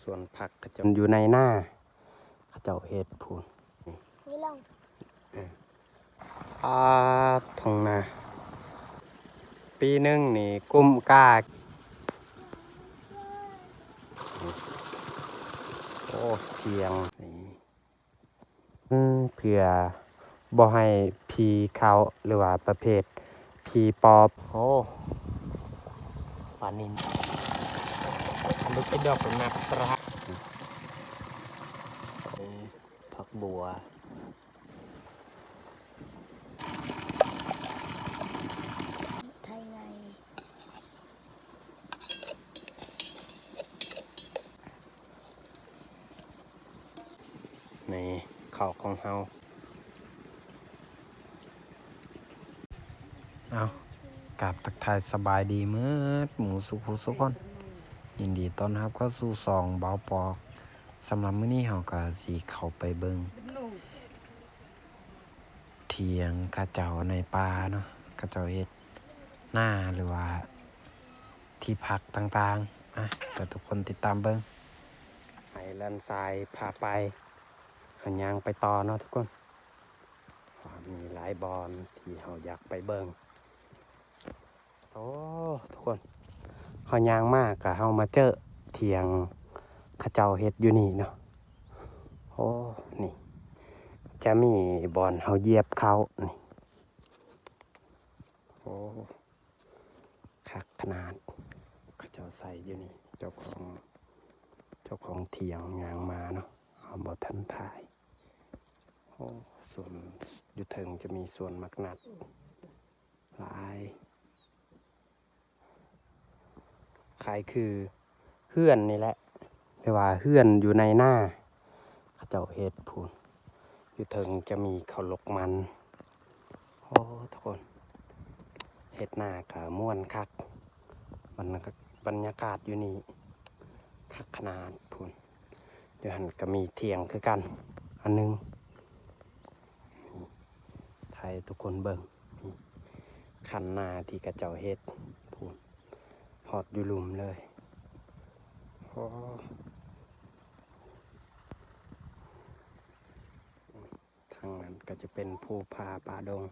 ສວນຜັກເຂົາເຈົ້າຢູ່ໃນນາ ເຂົາເຈົ້າເຮັດພຸ້ນ. ນີ້ລອງ ເອີ ອາ ທົ່ງນາ ປີໜຶ່ງນີ້ກຸ້ມກາ ໂອ້ ທ່ຽງນີ້ ເພື່ອບໍ່ໃຫ້ຜີເຂົ້າ ຫຼືວ່າປະເພດຜີປອບ. ໂອ້ ປານິນ ລູກດອກໜັກສະ ເອີ ຜັກບົວ ໄທໃຫຍ່. ໃນເຂົ້າຂອງເຮົາ ເອົາ ກາບທັກທາຍສະບາຍດີເໝິດໝູ່ສູ່ຜູ້ສູ່ຄົນ ຍິນດີຕ້ອນຮັບເຂົ້າສູ່ຊ່ອງເບົາປອກ. ສຳລັບມື້ນີ້ເຮົາກໍຊິເຂົ້າໄປເບິ່ງ ຖຽງເຂົາເຈົ້າໃນປ່າເນາະ ເຂົາເຈົ້າເຮັດນາ ຫຼືວ່າທີ່ພັກຕ່າງໆ ອະ ກໍທຸກຄົນຕິດຕາມເບິ່ງ ໃຫ້ຫຼານຊາຍພາໄປ ເຮົາຍ່າງໄປຕໍ່ເນາະທຸກຄົນ ວ່າມີຫຼາຍບ່ອນທີ່ເຮົາຢາກໄປເບິ່ງ. ໂອ້ ທຸກຄົນ ເຮົາຍ່າງມາກະເຮົາມາເຈີຖຽງເຂົາເຈົ້າເຮັດຢູ່ນີ້ເນາະ. ໂອ້ ນີ້ຈະມີບ່ອນເຮົາຢຽບເຂົ້ານີ້. ໂອ້ ຄັກຂະໜາດ ເຂົາເຈົ້າໃສ່ຢູ່ນີ້. ເຈົ້າຂອງ ເຈົ້າຂອງຖຽງຍ່າງມາເນາະ ເຮົາບໍ່ທັນຖ່າຍ. ໂອ້ ສວນ ຢູ່ເທິງຈະມີສວນໝາກນັດ ຫຼາຍ ຄ້າຍຄືເຮືອນນີ້ແຫຼະ ຫຼືວ່າເຮືອນຢູ່ໃນນາ ເຂົາເຈົ້າເຮັດພຸ້ນ. ຢູ່ເທິງຈະມີເຂົ້າຫຼົກມັນ. ໂອ້ ທຸກຄົນ ເຮັດນາກະມ່ວນຄັກ ບັນຍາ ບັນຍາກາດຢູ່ນີ້ຄັກຂະໜາດພຸ້ນ. ຢູ່ຫັ້ນກະມີຖຽງຄືກັນອັນໜຶ່ງ ຖ່າຍໃຫ້ທຸກຄົນເບິ່ງ ຄັນນາທີ່ເຂົາເຈົ້າເຮັດພຸ້ນ ຮອດຢູ່ລຸ່ມເລີຍ. ໂອ້ ທາງນັ້ນກໍຈະເປັນພູຜາປ່າດົງ.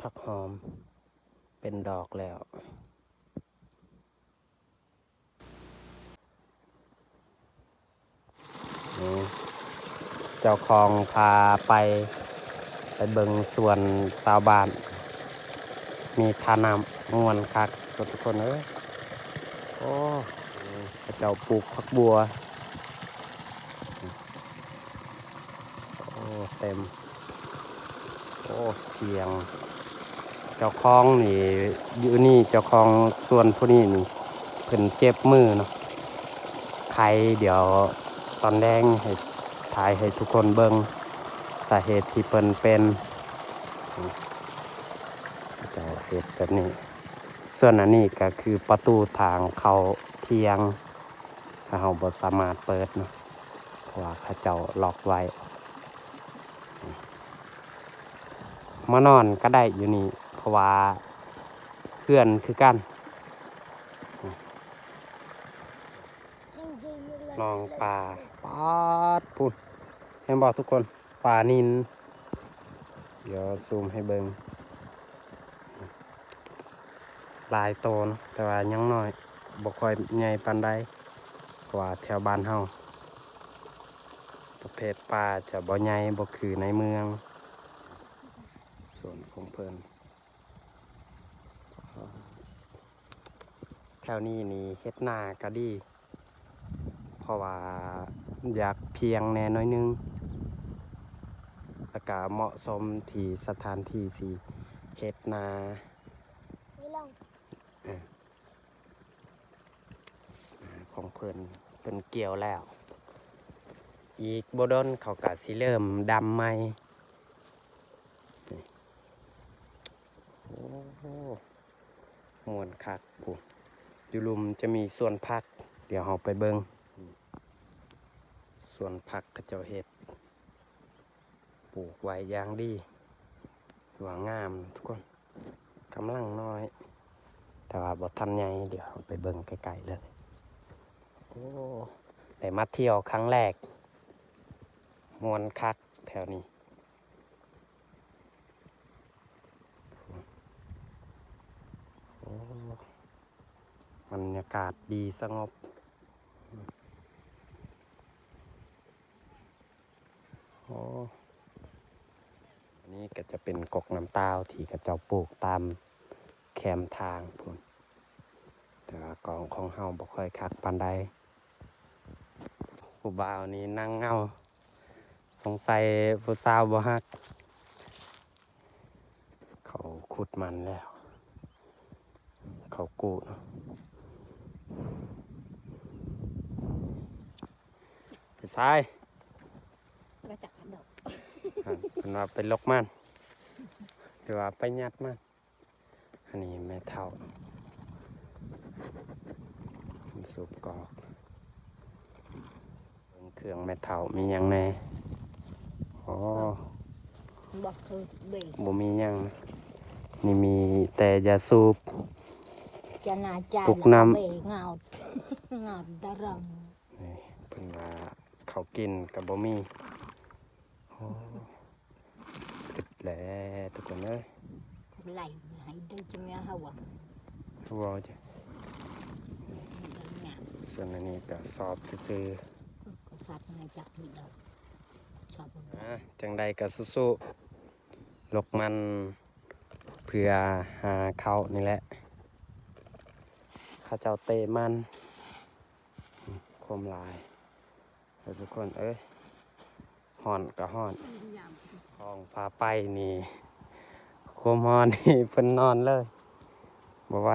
ຜັກຫອມເປັນດອກແລ້ວ. ນີ້ ເຈົ້າຂອງພາໄປ ໄປເບິ່ງສວນຊາວບ້ານ ມີທ່ານ້ຳ ມ່ວນຄັກທຸກຄົນເອີຍ. ໂອ້ ເຂົາເຈົ້າປູກຜັກບົວ. ໂອ້ ເຕັມ. ໂອ້ ທ່ຽງ ເຈົ້າຂອງນີ້ ຢູ່ນີ້ ເຈົ້າຂອງສວນຜູ້ນີ້ນີ້ ເພິ່ນເຈັບມືເນາະ ໄຂ້. ດຽວຕອນແລງໃຫ້ ຖ່າຍໃຫ້ທຸກຄົນເບິ່ງ ສາເຫດທີ່ເພິ່ນເປັນ ເຂົາເຈົ້າເຮັດແບບນີ້. ສ່ວນອັນນີ້ກໍຄືປະຕູທາງເຂົ້າຖຽງ ເຮົາບໍ່ສາມາດເປີດເນາະ ເພາະວ່າເຂົາເຈົ້າລັອກໄວ້. ມານອນກໍໄດ້ຢູ່ນີ້ ເພາະວ່າເຮືອນຄືກັນ. ໜອງປາ ປາດ ພຸ້ນ ເຫັນບໍ່ທຸກຄົນ? ປານິນ ດຽວຊູມໃຫ້ເບິ່ງ ຫຼາຍໂຕເນາະ ແຕ່ວ່າຍັງນ້ອຍ ບໍ່ຄ່ອຍໃຫຍ່ປານໃດ ເພາະວ່າແຖວບ້ານເຮົາ ປະເພດປາຈະບໍ່ໃຫຍ່ ບໍ່ຄືໃນເມືອງ. ສວນຂອງເພິ່ນ ແຖວນີ້ນີ້ເຮັດນາກະດີ ເພາະວ່າຢາກພຽງແດ່ໜ້ອຍໜຶ່ງ ແລ້ວກະເໝາະສົມທີ່ສະຖານທີ່ຊິເຮັດນາ. ເອີ ຂອງເພິ່ນ ເພິ່ນກ່ຽວແລ້ວ ອີກບໍ່ດົນເຂົາກະຊິເລີ່ມດຳໃໝ່. ໂອ້ ມ່ວນຄັກພຸ້ນ ຢູ່ລຸ່ມຈະມີສວນຜັກ ດຽວເຮົາໄປເບິ່ງ ສວນຜັກເຂົາເຈົ້າເຮັດ. ປູກໄວ້ຢ່າງດີ ຖືວ່າງາມທຸກຄົນ. ກຳລັງນ້ອຍ ແຕ່ວ່າບໍ່ທັນໃຫຍ່. ດຽວເຮົາໄປເບິ່ງໃກ້ໆເລີຍ. ໂອ້ ໄດ້ມາທ່ຽວຄັ້ງແລກ ມ່ວນຄັກແຖວນີ້. ໂອ້ ບັນຍາກາດດີສະຫງົບ. ໂອ້ ອັນນີ້ກໍຈະເປັນກົກນ້ຳຕາວທີ່ເຂົາເຈົ້າປູກຕາມແຄມທາງພຸ້ນ ແຕ່ວ່າກ້ອງຂອງເຮົາບໍ່ຄ່ອຍຄັກປານໃດ. ຜູ້ບ່າວນີ້ນັ່ງເຫງົາ ສົງໄສຜູ້ສາວບໍ່ຮັກ. ເຂົາຂຸດມັນແລ້ວ ເຂົາກູ້ເນາະ. ໄປຊາຍ ບໍ່ຈັກດອກ ເພິ່ນວ່າໄປລົກມັນ ຫຼືວ່າໄປຍັດມັນ. ອັນນີ້ແມ່ເຖົ້າ ເພິ່ນສູບກອກ. ເບິ່ງເຄື່ອງແມ່ເຖົ້າມີຫຍັງແດ່. ອໍ ບໍ່ຄືເບ ບໍ່ມີຫຍັງ. ນີ້ມີແຕ່ຢາສູບ ຈະໜ້າຈານ ປຸກນ້ຳ ແລ້ວກໍເບ ງາວ ງາວດາຣອງ. ນີ້ເພິ່ນວ່າເຂົ້າກິນກໍບໍ່ມີ. ໂອ້ ຄິດແຫຼະທຸກຄົນເອີຍ ໄລ່ໃຫ້ໄດ້ຈະແມ່ເຮົາວ່າ ເວົ້າຈະ ເດີນຍາກ. ສ່ວນອັນນີ້ກໍສອບຊື່ໆ ກໍສອບໃນຈັກນີ້ດອກ ສອບ. ອ່າ ຈັ່ງໃດກໍສູ້ໆ ລົກມັນເພື່ອຫາເຂົ້ານີ້ແຫຼະ. ເຂົາເຈົ້າເຕະມັນ ຄວາມຫຼາຍ ເອີ ທຸກຄົນເອີຍ ຮ້ອນກໍຮ້ອນ. ຫ້ອງພາໄປນີ້ ຄວາມຮ້ອນນີ້ເພິ່ນນອນເລີຍ ບໍ່ໄຫວ.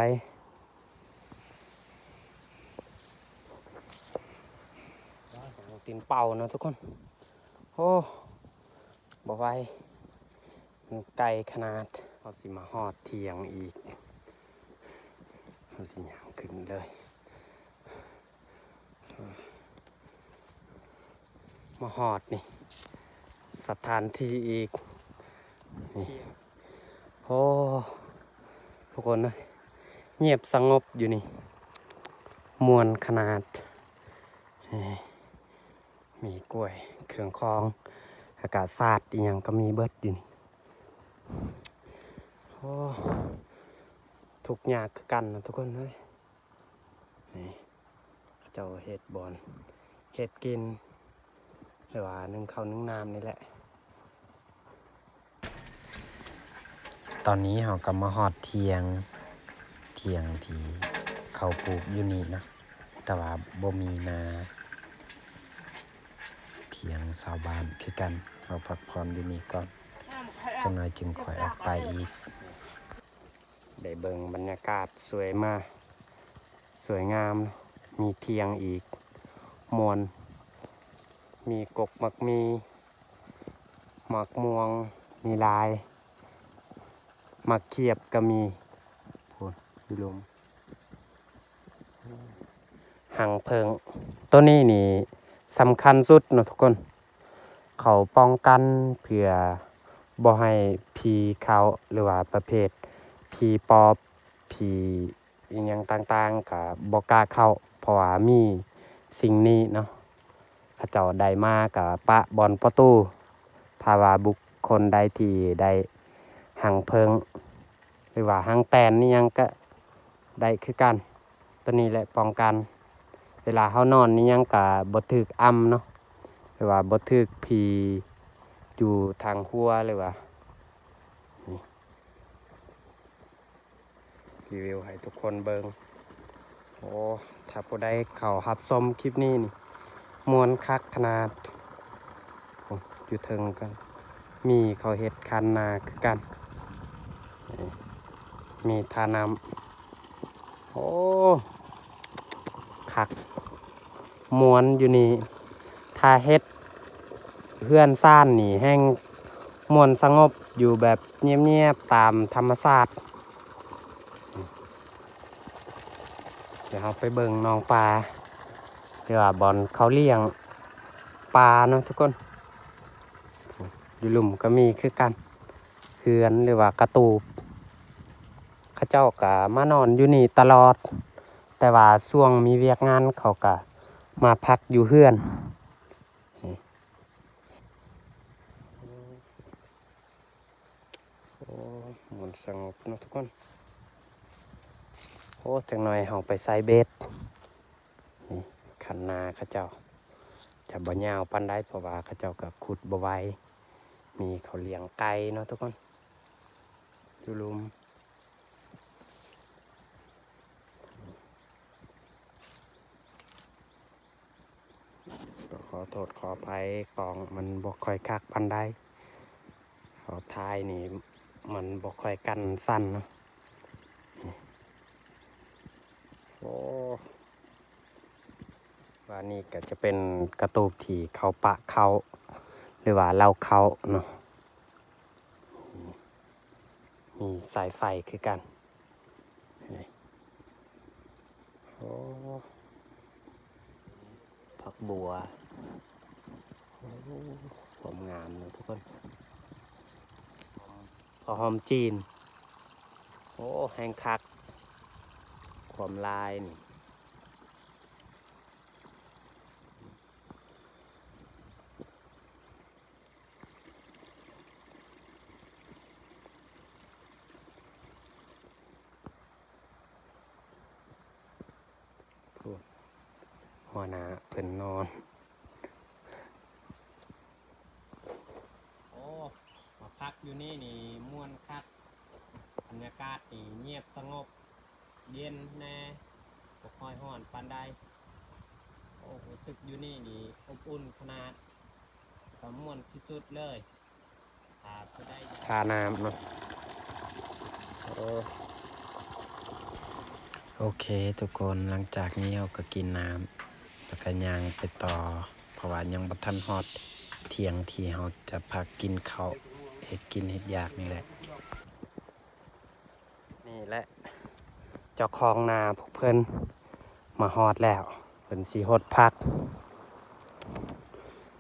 ຕີນເປົ່າເນາະທຸກຄົນ. ໂອ້ ບໍ່ໄຫວ ມັນໄກຂະໜາດ. ເຮົາຊິມາຮອດທ່ຽງອີກ ເຮົາຊິຍ່າງຂຶ້ນເລີຍ. ມາຮອດນີ້ ສະຖານທີ່ອີກນີ້. ໂອ້ ທຸກຄົນເອີຍ ງຽບສະຫງົບຢູ່ນີ້ ມ່ວນຂະໜາດ. ນີ້ ມີກ້ວຍ ເຄື່ອງຂອງ ແລ້ວກະສາດອີ່ຫຍັງກໍມີເບິດຢູ່ນີ້. ໂອ້ ທຸກຍາກຄືກັນນະທຸກຄົນເອີຍ. ນີ້ ເຂົາເຈົ້າເຮັດບ່ອນເຮັດກິນ ຫຼືວ່າໜຶ້ງເຂົ້າໜຶ້ງນ້ຳນີ້ແຫຼະ. ຕອນນີ້ເຮົາກໍມາຮອດທ່ຽງ ທ່ຽງທີ່ເຂົາປູກຢູ່ນີ້ເນາະ ແຕ່ວ່າບໍ່ມີນາ. ທ່ຽງຊາວບ້ານຄືກັນ. ເຮົາພັກຜ່ອນຢູ່ນີ້ກ່ອນ ຈັກໜ້ອຍຈຶ່ງຄ່ອຍອອກໄປອີກ. ໄດ້ເບິ່ງບັນຍາກາດສວຍມາ ສວຍງາມ ມີທ່ຽງອີກ ມ່ວນ ມີກົກໝາກມີ ໝາກມ່ວງ ມີຫຼາຍ ໝາກຂຽບກໍມີ ພຸ້ນ ຢູ່ລຸ່ມ. ຮັງເຜິ້ງ ໂຕນີ້ນີ້ສຳຄັນສຸດເນາະທຸກຄົນ. ເຂົາປ້ອງກັນເພື່ອບໍ່ໃຫ້ຜີເຂົ້າ ຫຼືວ່າປະເພດຜີປອບ ຜີອີ່ຫຍັງຕ່າງໆ ກະບໍ່ກ້າເຂົ້າ ເພາະວ່າມີສິ່ງນີ້ເນາະ. ເຂົາເຈົ້າໄດ້ມາກະປະບ່ອນປະຕູ ຖ້າວ່າບຸກຄົນໃດທີ່ໄດ້ຮັງເຜິ້ງ ຫຼືວ່າຮັງແຕນນີ້ຫຍັງກະໄດ້ຄືກັນ. ໂຕນີ້ແຫຼະປ້ອງກັນ ເວລາເຮົານອນນີ້ຫຍັງກະບໍ່ຖືກອຳເນາະ ຫຼືວ່າບໍ່ຖືກຜີຢູ່ທາງຫົວ ຫຼືວ່າ ນີ້ ຣີວິວໃຫ້ທຸກຄົນເບິ່ງ. ໂອ້ ຖ້າຜູ້ໃດເຂົ້າຮັບຊົມຄລິບນີ້ນີ້ ມ່ວນຄັກຂະໜາດ. ໂອ້ ຢູ່ເທິງກໍມີເຂົາເຮັດຄັນນາຄືກັນ ນີ້ ມີທ່ານ້ຳ. ໂອ້ ຄັກ ມ່ວນຢູ່ນີ້. ຖ້າເຮັດເຮືອນຊານນີ້ແຮ່ງມ່ວນສະຫງົບ ຢູ່ແບບງຽບໆ ຕາມທຳມະຊາດ. ດຽວເຮົາໄປເບິ່ງໜອງປາ ຫຼືວ່າບ່ອນເຂົາລ້ຽງປາເນາະທຸກຄົນ. ຢູ່ລຸ່ມກໍມີຄືກັນ ເຮືອນ ຫຼືວ່າກະຕູບ ເຂົາເຈົ້າກໍມານອນຢູ່ນີ້ຕະຫຼອດ ແຕ່ວ່າຊ່ວງມີວຽກງານເຂົາກໍມາພັກຢູ່ເຮືອນ. ໂອ້ ມ່ວນສະຫງົບເນາະທຸກຄົນ. ໂອ້ ຈັກໜ່ອຍເຮົາໄປໃສ່ເບັດ. ນີ້ຄັນນາເຂົາເຈົ້າຈະບໍ່ຍາວປານໃດ ເພາະວ່າເຂົາເຈົ້າກໍຂຸດບໍ່ໄຫວ ມີເຂົາລ້ຽງໄກ່ເນາະທຸກຄົນ ຢູ່ລຸ່ມ. ກໍຂໍໂທດຂໍອະໄພ ກ້ອງມັນບໍ່ຄ່ອຍຄັກປານໃດ ເຮົາຖ່າຍນີ້ມັນບໍ່ຄ່ອຍກັນສັ່ນເນາະ. ໂອ້ ວ່ານີ້ກໍຈະເປັນກະຕູບທີ່ເຂົາປະເຂົ້າ ຫຼືວ່າເລົ້າເຂົ້າເນາະ. ມີສາຍໄຟຄືກັນ. ໂອ້ ຜັກບົວ. ໂອ້ ຄວາມງາມເນາະທຸກຄົນ. ຫອມ ເຂົ້າຫອມຈີນ. ໂອ້ ແຮງຄັກ ຄວາມລາຍນີ້. ຫົວໜ້າເພິ່ນນອນ. ໂອ້ ມາພັກຢູ່ນີ້ນີ້ມ່ວນຄັກ ບັນຍາກາດນີ້ງຽບສະຫງົບ ເຢັນແດ່ ບໍ່ຄ່ອຍຮ້ອນປານໃດ. ໂອ້ ຮູ້ສຶກຢູ່ນີ້ນີ້ອົບອຸ່ນຂະໜາດ ກໍມ່ວນທີ່ສຸດເລີຍ. ຖ້າຜູ້ໃດຢາກ ຖ້ານ້ຳເນາະ. ໂອ້ ໂອເຄທຸກຄົນ ຫຼັງຈາກນີ້ເຮົາກໍກິນນ້ຳ ແລ້ວກໍຍ່າງໄປຕໍ່ ເພາະວ່າຍັງບໍ່ທັນຮອດທ່ຽງທີ່ເຮົາຈະພັກກິນເຂົ້າ ເຮັດກິນເຮັດຢາກນີ້ແຫຼະ. ນີ້ແຫຼະ ເຈົ້າຂອງນາພວກເພິ່ນມາຮອດແລ້ວ ເພິ່ນຊິຫົດຜັກ.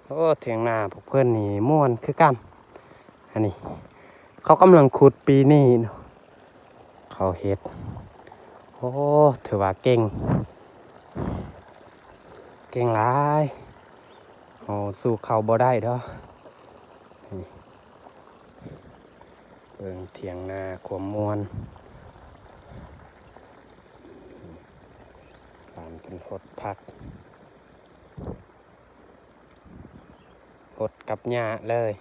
ໂອ້ ຖຽງນາພວກເພິ່ນນີ້ມ່ວນຄືກັນ. ອັນນີ້ເຂົາກຳລັງຂຸດປີນີ້ເນາະ ເຂົາເຮັດ. ໂອ້ ຖືວ່າເກັ່ງ ເກັ່ງຫຼາຍ ເຮົາສູ້ເຂົາບໍ່ໄດ້ດອກ. ນີ້ ເບິ່ງຖຽງນາຄວາມມ່ວນ ຫຼານເພິ່ນຫົດຜັກ ຫົດກັບຫຍ້າເລີຍ.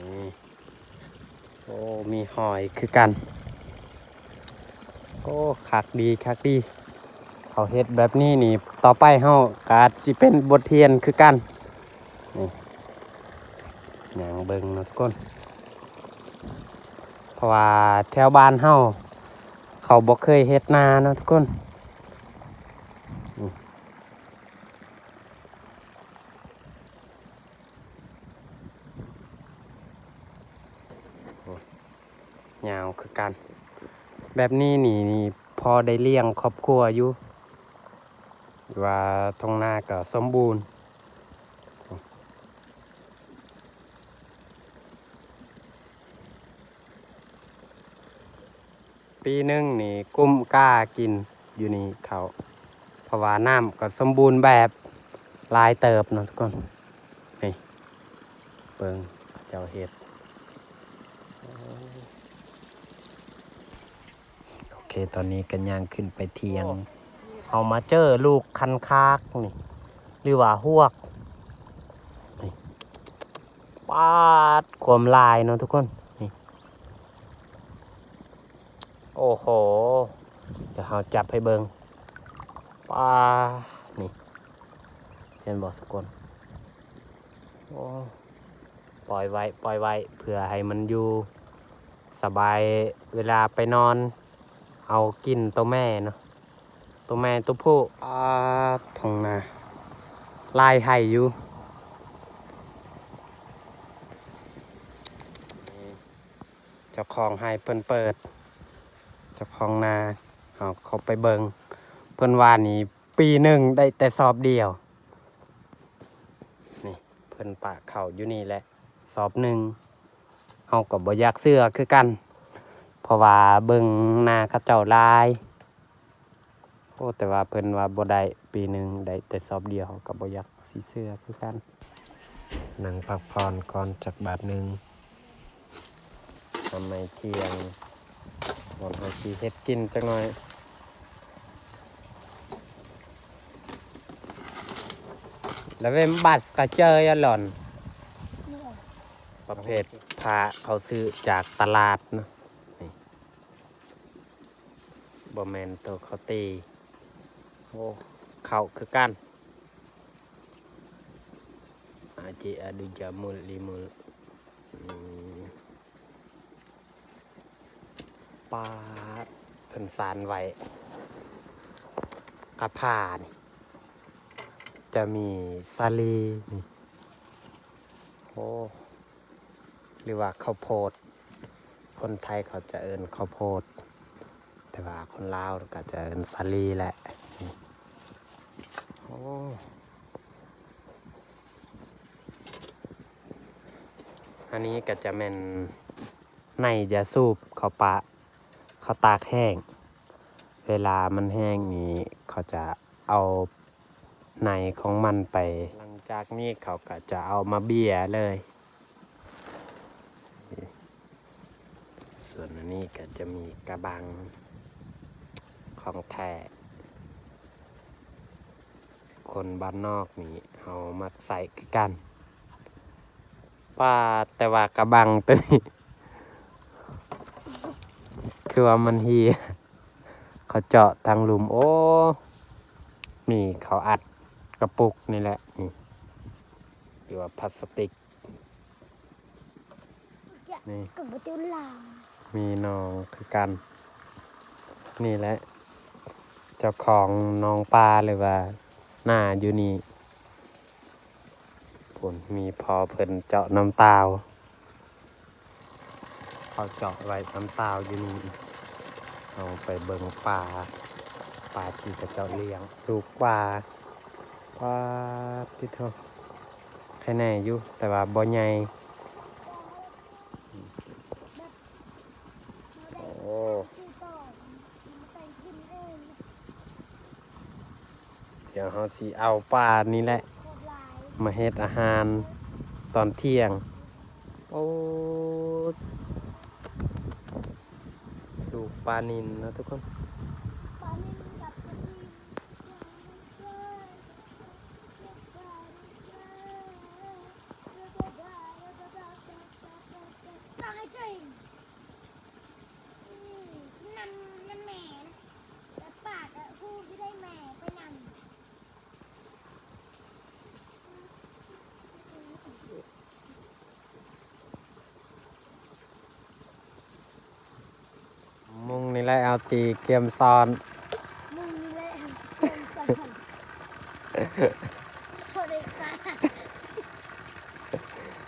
ນີ້ ໂອ້ ມີຫອຍຄືກັນ. ໂອ້ ຄັກດີ ຄັກດີ ເຂົາເຮັດແບບນີ້ນີ້ ຕໍ່ໄປເຮົາກໍອາດຊິເປັນບົດຮຽນຄືກັນ. ນີ້ ຍ່າງເບິ່ງເນາະທຸກຄົນ ເພາະວ່າແຖວບ້ານເຮົາ ເຂົາບໍ່ເຄີຍເຮັດນາເນາະທຸກຄົນ. ນີ້ ໂອ້ ຍາວຄືກັນ ແບບນີ້ນີ້ ນີ້ພໍໄດ້ລ້ຽງຄອບຄົວຢູ່ ວ່າທົ່ງນາກໍສົມບູນ. ປີໜຶ່ງນີ້ກຸ້ມກ້າກິນຢູ່ນີ້ເຂົ້າ ເພາະວ່ານ້ຳກໍສົມບູນແບບຫຼາຍເຕີບເນາະທຸກຄົນ. ນີ້ ເບິ່ງເຂົາເຈົ້າເຮັດ. ໂອເຄ ຕອນນີ້ກໍຍ່າງຂຶ້ນໄປຖຽງ. ໂອ້ ເຮົາມາເຈີລູກຄັນຄາກນີ້ ຫຼືວ່າຮວກນີ້. ປາດ ຄວາມລາຍເນາະທຸກຄົນ ນີ້. ໂອ້ໂຫ ດຽວເຮົາຈັບໃຫ້ເບິ່ງ. ປາດ ນີ້ ເຫັນບໍ່ທຸກຄົນ? ໂອ້ ປ່ອຍໄວ້ ປ່ອຍໄວ້ ເພື່ອໃຫ້ມັນຢູ່ສະບາຍ ເວລາໄປນອນ ເອົາກິນໂຕແມ່ເນາະ ໂຕແມ່ໂຕຜູ້. ອາ ທົ່ງນາ ຫຼາຍໄຮ່ຢູ່. ເຈົ້າຂອງໄຮ່ເພິ່ນເປີດ ເຈົ້າຂອງນາ ເຮົາເຂົ້າໄປເບິ່ງ ເພິ່ນວ່ານີ້ປີໜຶ່ງໄດ້ແຕ່ສອບດຽວ. ນີ້ເພິ່ນປະເຂົ້າຢູ່ນີ້ແຫຼະສອບໜຶ່ງ ເຮົາກໍບໍ່ຢາກເຊື່ອຄືກັນ ເພາະວ່າເບິ່ງນາເຂົາເຈົ້າຫຼາຍ. ໂອ້ ແຕ່ວ່າເພິ່ນວ່າບໍ່ໄດ້ ປີໜຶ່ງໄດ້ແຕ່ສອບດຽວ ເຮົາກໍບໍ່ຢາກຊິເຊື່ອຄືກັນ. ນັ່ງພັກຜ່ອນກ່ອນຈັກບາດໜຶ່ງ ຍາມໃໝ່ທ່ຽງ ກ່ອນເຮົາຊິເຮັດກິນຈັກໜ່ອຍ. ລະເວັມບັດກະເຈີຍາຫຼອນ ປະເພດພະເຂົາຊື້ຈາກຕະຫຼາດເນາະ. ນີ້ ບໍ່ແມ່ນໂຕເຂົາຕີ. ໂອ້ ເຂົ້າຄືກັນ ອາຈິອະດຸຈະມຸລລິມຸລ. ອືມ ປາດ ເພິ່ນສານໄວ້ ກະພານີ້ ຈະມີສາລີນີ້. ໂອ້ ຫຼືວ່າເຂົ້າໂພດ ຄົນໄທເຂົາຈະເອີ້ນເຂົ້າໂພດ ແຕ່ວ່າຄົນລາວກໍຈະເອີ້ນສາລີແຫຼະ. ໂອ້ ອັນນີ້ກໍຈະແມ່ນໃນຢາສູບເຂົາປະ ເຂົາຕາກແຫ້ງ ເວລາມັນແຫ້ງນີ້ ເຂົາຈະເອົາໃນຂອງມັນໄປ ຫຼັງຈາກນີ້ເຂົາກໍຈະເອົາມາເບ້ຍເລີຍ. ສ່ວນອັນນີ້ກໍຈະມີກະບັງ ຂອງແທ້ ຄົນບ້ານນອກນີ້ເຮົາມັກໃຊ້ຄືກັນ. ປາດ ແຕ່ວ່າກະບັງໂຕນີ້ ຄືວ່າມັນເຫ່ຍ ເຂົາເຈາະທາງລຸ່ມ. ໂອ້ ນີ້ເຂົາອັດກະປຸກນີ້ແຫຼະ ນີ້ ຫຼືວ່າພລາສຕິກ. ນີ້ ກໍບໍ່ຕິວລາວ ມີໜອງຄືກັນ. ນີ້ແຫຼະເຈົ້າຂອງໜອງປາ ຫຼືວ່ານາຢູ່ນີ້. ພຸ້ນ ມີພໍ່ເພິ່ນເຈາະນ້ຳຕາວ ເຂົາເຈາະໄວ້ນ້ຳຕາວຢູ່ນີ້. ເຮົາໄປເບິ່ງປາ ປາທີ່ເຂົາເຈົ້າລ້ຽງ ລູກປາ. ປາດຕິໂທ ໄຄແນ່ຢູ່ ແຕ່ວ່າບໍ່ໃຫຍ່. ໂອ້ ດຽວເຮົາຊິເອົາປານີ້ແຫຼະ ມາເຮັດອາຫານຕອນທ່ຽງ. ໂອ້ ລູກປານິນເນາະທຸກຄົນ. ນຳ ນຳແມ່ນະ ແຕ່ປາກະຮູ້ຢູ່ໄດ້ແມ່ໄປນຳ. ມຸງນີ້ແຫຼະເຮົາຊິກຽມຊ້ອນ ມຸງນີ້ແຫຼະກຽມຊ້ອນ ພໍໄດ້ຄ່າ.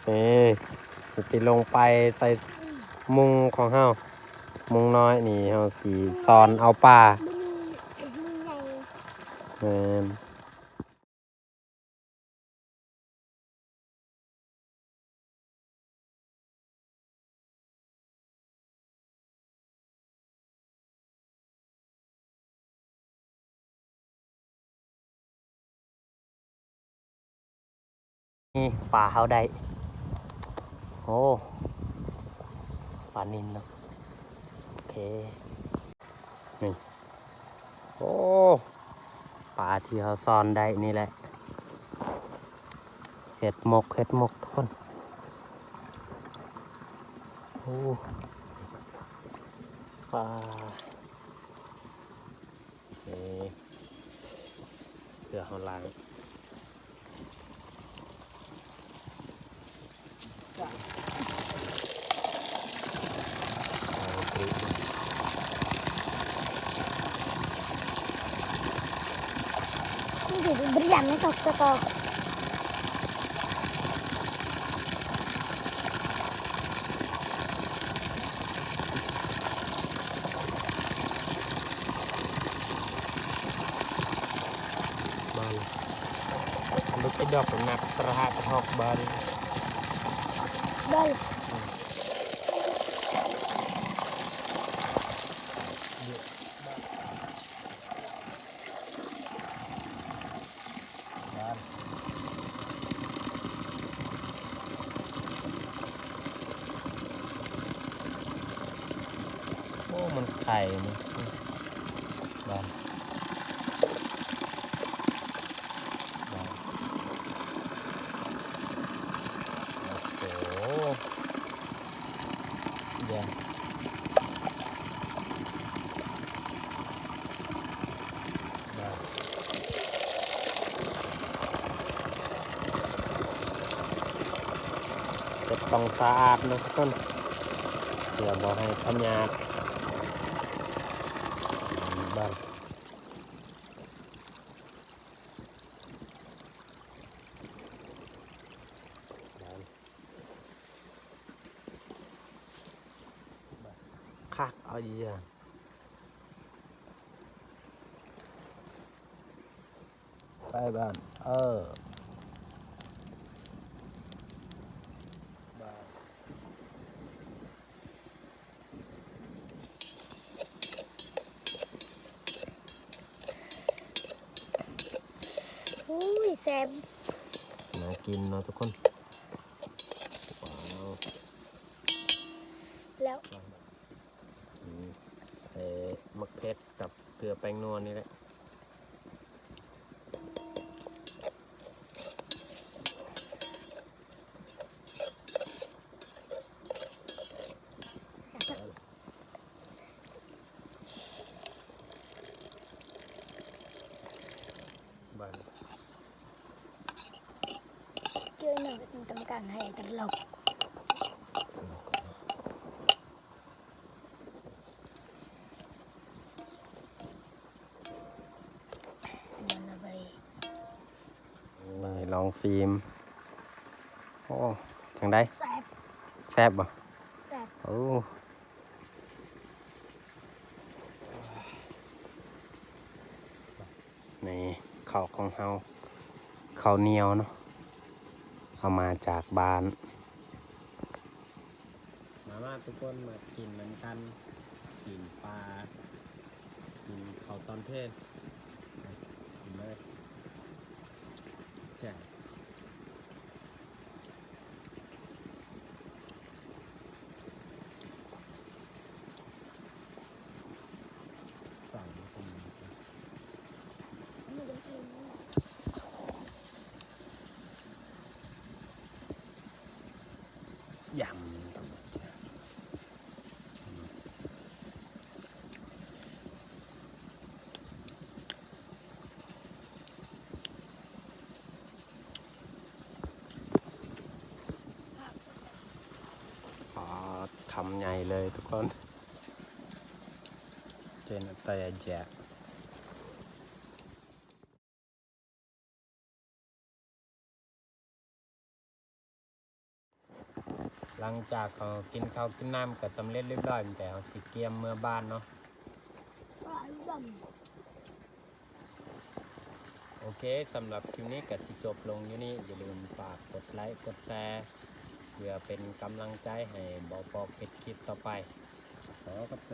ນີ້ ຊິລົງໄປໃສ່ມຸງຂອງເຮົາ ມຸງນ້ອຍນີ້ ເຮົາຊິຊ້ອນເອົາປາ. ແມ່ນ. ນີ້ປາເຮົາໄດ້ ໂອ້ ປານິນເນາະ. ໂອເຄ ນີ້ ໂອ້ ປາທີ່ເຮົາຊ້ອນໄດ້ນີ້ແຫຼະ ເຮັດໝົກ ເຮັດໝົກທຸກຄົນ. ໂອ້ ປາ ເອີ ເພື່ອເຮົາລ້າງ. ມັນຢູ່ ບໍ່ໄດ້ຢ້ານນຳເຂົາ ເຂົາກໍ. ອັນລູກກິດດອກໜັກຕະຫະກະທອກບານ ໄດ້ ໂອ້ ມັນໄຂ່ມັນ ບານ ບານ ໂອ້ໂຫ ແດງ ບານ ເຮັດຕ້ອງສະອາດເນາະທຸກຄົນ ເພື່ອບໍ່ໃຫ້ພະຍາດ ບານ ຄັກເອົາເຍ ໄປບ້ານ ເອີ ໂອ້ຍ ແຊບ ໜ້າກິນເນາະທຸກຄົນ ວ້າວ ແລ້ວ ອືມ ໃສ່ໝາກເຜັດກັບເກືອແປ້ງນົວນີ້ແຫຼະ. ເກີນເນາະ ກຳມະການໃຫ້ຕະຫຼົກ. ລອງຊີມ. ໂອ້ ຈັ່ງໃດ? ແຊບ. ແຊບບໍ່? ແຊບ. ໂອ້ ນີ້ເຂົ້າຂອງເຮົາ ເຂົ້າໜຽວເນາະ ເອົາມາຈາກບ້ານ. ມາ ມາ ທຸກຄົນ ມາກິນນຳກັນ ຊີ້ນປາ ກິນເຂົ້າຕອນເພນ ກິນເລີຍ ແຊບ. ຢຳ ປາດ ຄຳໃຫຍ່ເລີຍທຸກຄົນ ເຈນແຕແຈກ. ຫຼັງຈາກເຮົາກິນເຂົ້າກິນນ້ຳກໍສຳເລັດລຽບຮ້ອຍ ແຕ່ເຮົາຊິກຽມເມືອບ້ານເນາະ. ໂອເຄ ສຳລັບຄລິບນີ້ກໍຊິຈົບລົງຢູ່ນີ້ ຢ່າລືມຝາກກົດໄລ ກົດແຊ ເພື່ອເປັນກຳລັງໃຈໃຫ້ບໍ່ປອກເຮັດຄລິບຕໍ່ໄປ. ຂໍຂອບໃຈ.